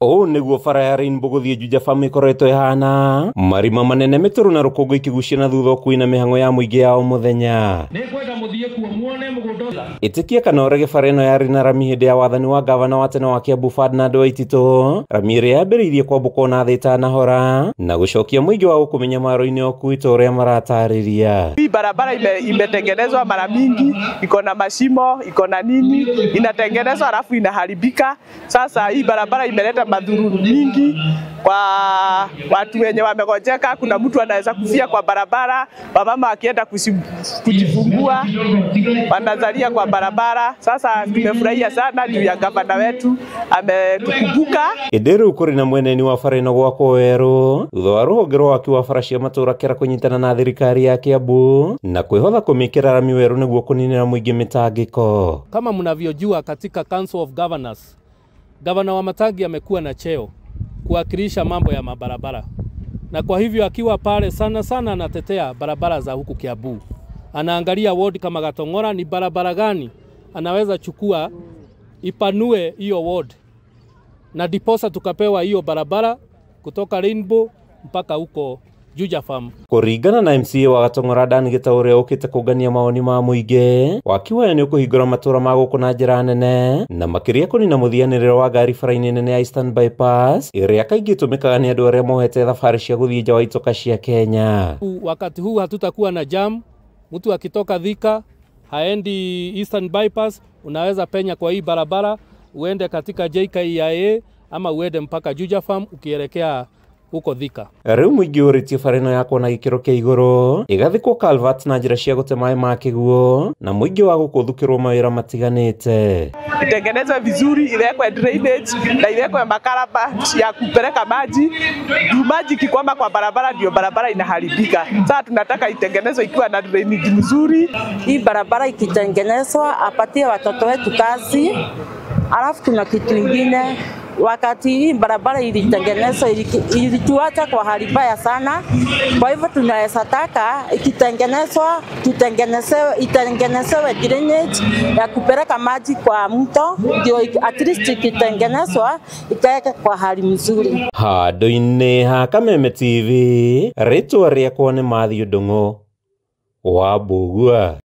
Ũũ nĩguo bara ya Rainbow gũthiĩ Juja Farm ĩkoretwo ĩhana marima manene mĩtũrũ na rũkũngũ ikĩgucia na thutha ũkuui na mĩhang'o ya mũingĩ ya o mũthenya. Ĩtĩkia kana ũrege bara ĩno yarĩ na rami hĩndĩ ya wathani wa gavana wa tene wa Kiambu Ferdinand Waititũ, rami ĩrĩa yambĩrĩirie kwambũkwo na thĩ ĩtanahora na gũcokia mũingĩ wa gũkũ mĩnyamaro-inĩ ya ũkuui ta ũrĩa maratarĩria. Hii barabara imetengenezwa mara mingi, iko na mashimo, iko na nini, inatengenezwa alafu inaharibika. Sasa hii barabara imeleta madhuru mingi kwa watu wenye wamegonjeka. Kuna mtu anaweza kufia kwa barabara, wamama wakienda kujifungua wanazalia kwa barabara. Sasa tumefurahia sana juu ya gavana wetu ametukumbuka. Ĩndĩ rĩu kũrĩ na mweneni wa bara ĩno gwakwo werũ thutha wa rũhonge rwa waki wa bara cia matũũra kĩra kũnyitana na thirikari ya Kiambu na kwĩhotha kũmĩkĩra rami werũ nĩguo kũninĩra mũingĩ mĩtangĩko. Kama mnavyojua, katika Council of Governors, Gavana Wamatangi amekuwa na cheo kuwakilisha mambo ya mabarabara, na kwa hivyo akiwa pale sana sana anatetea barabara za huku Kiambu. Anaangalia ward kama Gatong'ora ni barabara gani anaweza chukua ipanue hiyo ward, na diposa tukapewa hiyo barabara kutoka Rainbow mpaka huko Juja Farm. Kũringana na MCA wa Gatong'ora Dan Gitau ũrĩa ũkĩte kũngania mawoni ma mũingĩ, waki wayo nĩ ũkũhingũra matũũra ma gũkũ na njĩra nene na makĩria kũnina mũthianĩrĩro wa ngari bara-inĩ nene ya Eastern Bypass ĩrĩa kaingĩ ĩtũmĩkaga nĩ andũ arĩa mohete thabarĩ cia gũthiĩ nja wa itoka cia Kenya. Wakati huu hatutakuwa na jam. Mtu akitoka Thika haendi Eastern Bypass, unaweza penya kwa hii barabara uende katika JKIA ama uende mpaka Juja Farm ukielekea huko Thika. Rĩu mũingĩ ũrĩtie bara ĩno yakwo na gĩkĩro kĩa igũrũ ĩgathikwo culvert na njĩra cia gũte maĩ ma kĩguũ na mũingĩ wa gũkũ ũthukĩrwo mawĩra matiganĩte. Itengenezwe vizuri, iwekwe drainage na iwekwe makaraba ya kupeleka maji. Juu maji ikikwama kwa barabara ndio barabara inaharibika. Sasa tunataka itengenezwe ikiwa na drainage mzuri. Hii barabara ikitengenezwa apatie watoto wetu kazi. Alafu kuna kitu ingine, wakati hii barabara ilitengenezwa ilituacha kwa hali mbaya sana. Kwa hivyo tunaweza taka ikitengenezwa itengenezewe drainage ya kupeleka maji kwa mto, ndio at least ikitengenezwa ikae kwa hali mzuri. Handũ-inĩ ha Kameme TV, rĩtwa rĩakwa nĩ Matthew Ndung'u wa Mbũgua.